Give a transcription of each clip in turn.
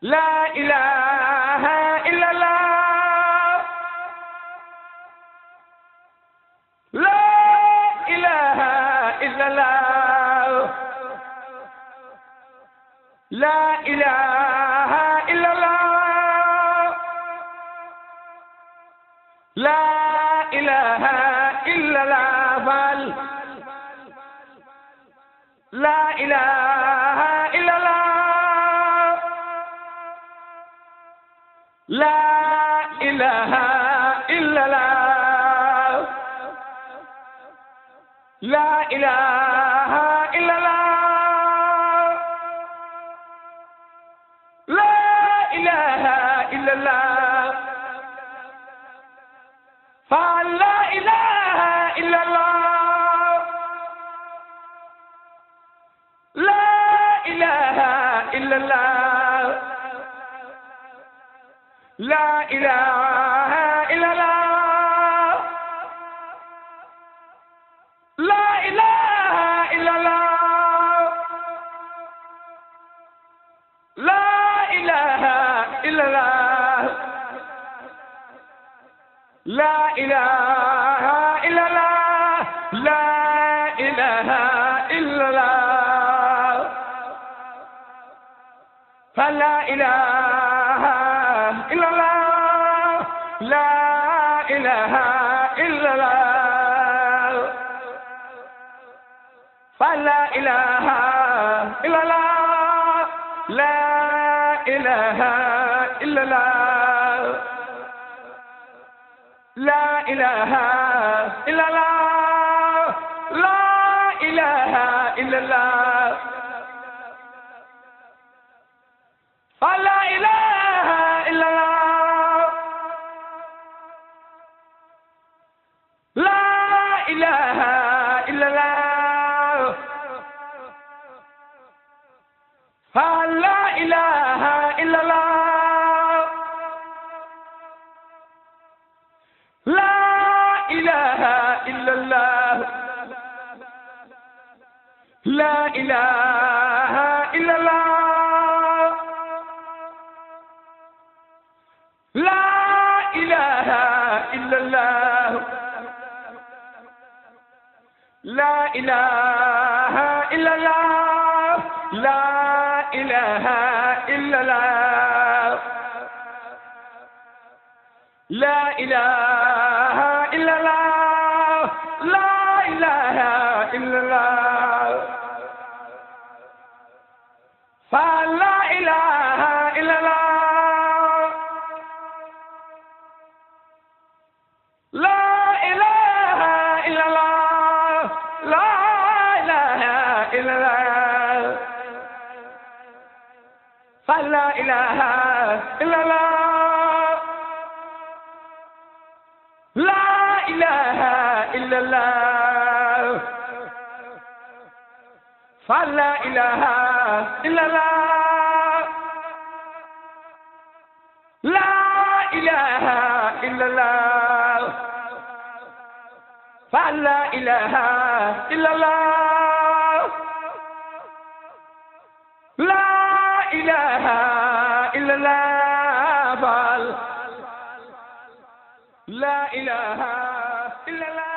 لا إله إلا الله لا إله إلا الله لا إله إلا الله لا إله إلا الله لا إله إلا الله لا إله إلا الله لا إله إلا الله لا إله إلا الله فلا إله إلا الله لا إله إلا الله لا إله إلا الله لا إله إلا الله لا إله إلا الله لا إله إلا الله لا إله إلا الله فلا إله إلا الله لا إله إلا الله فلا إله إلا الله لا إله إلا الله لا إله إلا الله لا إله إلا الله فلا إله إلا الله لا إله إلا الله فلا إله إلا الله لا إله إلا الله لا إله إلا الله لا إله إلا الله لا إله إلا الله لا إله إلا الله لا إله إلا الله لا إله إلا الله فلا إله إلا الله لا إله إلا الله لا إله إلا الله فلا إله إلا الله لا إله إلا الله فلا إله إلا الله لا إله إلا الله فلا إله إلا الله لا إله إلا الله لا إله إلا الله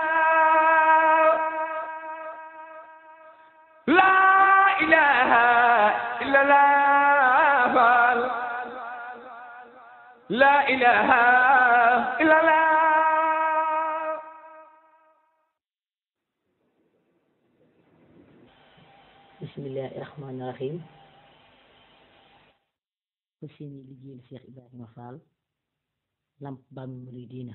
لا إله إلا الله لا إله إلا الله بسم الله الرحمن الرحيم فسيني لجيل الشيخ إبراهيم فال lamp Baabul Muridiina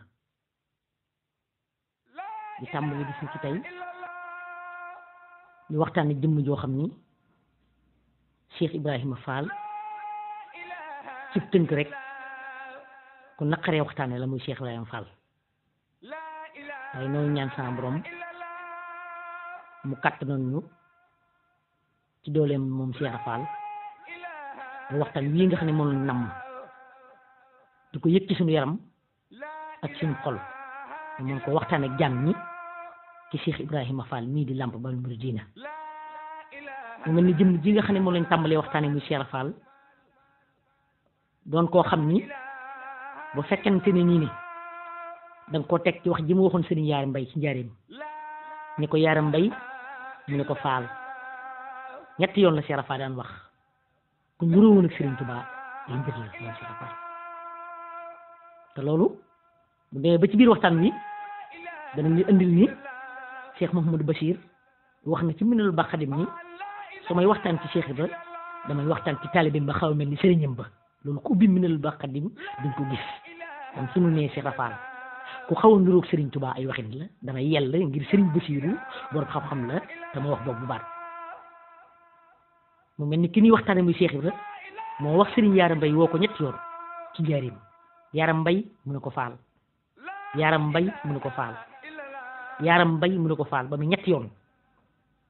di tàmbali bis ci tey ñu waxtaane jëmm joo xam ni Cheikh Ibrahima Fall ci tënk rek ku naqaree waxtaane la muy Cheikh Ibrahima Fall waaye noonu ñaan sama borom mu kàttanoon ñu ci dooleem moom Cheikh Fall mu waxtaan wii nga xam ne moom lañ namm di ko yëg ci suñu yaram ak suñu xol mën ko waxtaan ak jàmm ñi ci Cheikh Ibrahima Fall mii di lamp Baabul Muridiina mu mel ni jëmm ji nga xam ne moom lañ tàmbalee waxtaane muy Cheikh Fall doon koo xam ni bu fekkente ne nii da nga koo teg ci wax ji mu waxoon sëriñ Yaaram Mbay ci njaareem ni ko Yaaram Mbay mu ne ko faal ñetti yoon la Cheikh Rafa daan wax ku nuróowoon ak Sëriñ Tuubaa ay mbir la moom Cheikh Rafa te loolu bu demee ba ci biir waxtaan wi danañ ñu indil ni Cheikh Mouhamadou Bachir wax na ci Minanul Baqadim ni su may waxtaan ci Cheikh Ibra damay waxtaan ci taalibeem ba xaw a mel ni sëriñam ba loolu ku ubbi Minanul Baqadim duñ ko gis kon suñu nee Cheikh Rafa ku xaw a niroog Sëriñ Tuubaa ay waxin la damay yell ngir Sëriñ Basiiru borom xam-xam la te ma wax boobu bu baat mu mel ni ki ñuy waxtaane muy Cheikh Ibra moo wax Sëriñ Yaaram Mbay woo ko ñetti yoon ci njaareem Yaaram Mbay mu ne ko faal Yaaram Mbay mu ne ko faal Yaaram Mbay mu ne ko faal ba mu ñetti yoon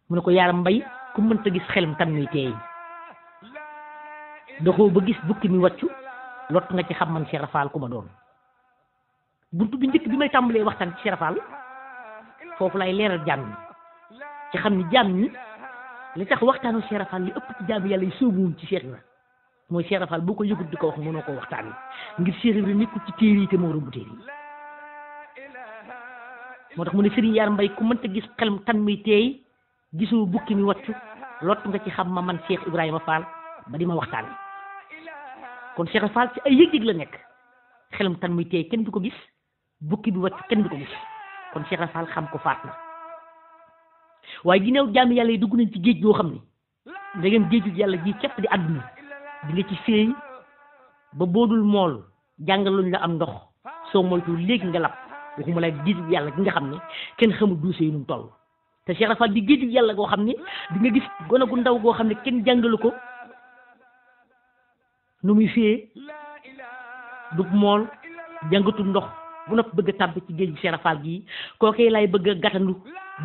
mu ne ko Yaaram Mbay ku mënta gis xelam tan muy teey doxoo ba gis bukki mi wàccu lot nga ci xam man Cheikh Rafal ku ma doon buntu bi njëkk bi may tàmbalee waxtaan ci Cheikh Rafal foofu lay leeral jaam ñi ci xam ni jaam ñi li tax waxtaanu Cheikh Rafal li ëpp ci jaam yàlla yi sóobuwuñ ci Cheikh Ibra mooy Cheikh Rafal boo ko yëgut di ko wax mënoo koo waxtaan ngir Cheikh Ibra nekkul ci téere yi te moo romb téere yi moo tax mu ne Sëriñ Yaaram Mbay ku mënta gis xelam tan muy teey gisoo bukki mi wàccu lot nga ci xam ma man Cheikh Ibrahima Fall ba di ma waxtaan kon Cheikh Rafal ci ay yëg-yëg la nekk xelam tan muy teey kenn du ko gis bukki bi wàccu kenn du ko gis kon Cheikh Rafal xam ko faat na waaye ginnaaw jaami yàlla yi dugg nañ ci géej goo xam ni ndegem géeju yàlla ji képp di àdduna di nga ci féey ba boodul mool jàngaluñ la am ndox soo moytu léegi nga lab waxuma la géeju yàlla gi nga xam ne kenn xamul duuse yi nu mu toll te Cheikh Rafal di géeju yàlla goo xam ne di nga gis gone gu ndaw goo xam ne kenn jàngalu ko nu muy féey du mool jàngatul ndox bu nopp bëgg a tàbb ci géej gi Cheikh Rafal gii kookee lay bëgg a gàttandu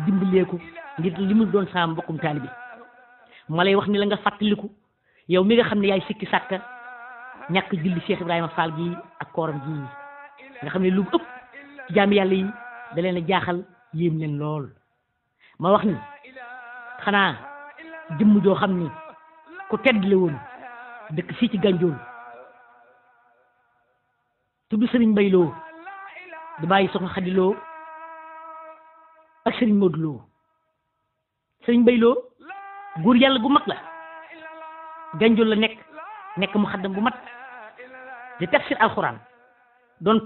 dimbaleeku ngir li mu doon saa mbokkum taalibi ma lay wax ni la nga fàttaliku yow mi nga xam ne yaay sikki sàkka ñàkk julli Cheikh Ibrahima Fall gii ak kooram gii nga xam ne lu ëpp ci jaami yàlla yi da leen a jaaxal yéem leen lool ma wax ni xanaa jëmm joo xam ni ku tedd la woon dëkk fii ci Gànjool tudd Sëriñ Mbay Lo di bàyyi soxna Xadi Lo ak Sëriñ Modou Lo Sëriñ Mbay Lo góor yàlla gu mag la Gànjool la nekk mu xaddam bu mat di tafsir alxuraan doon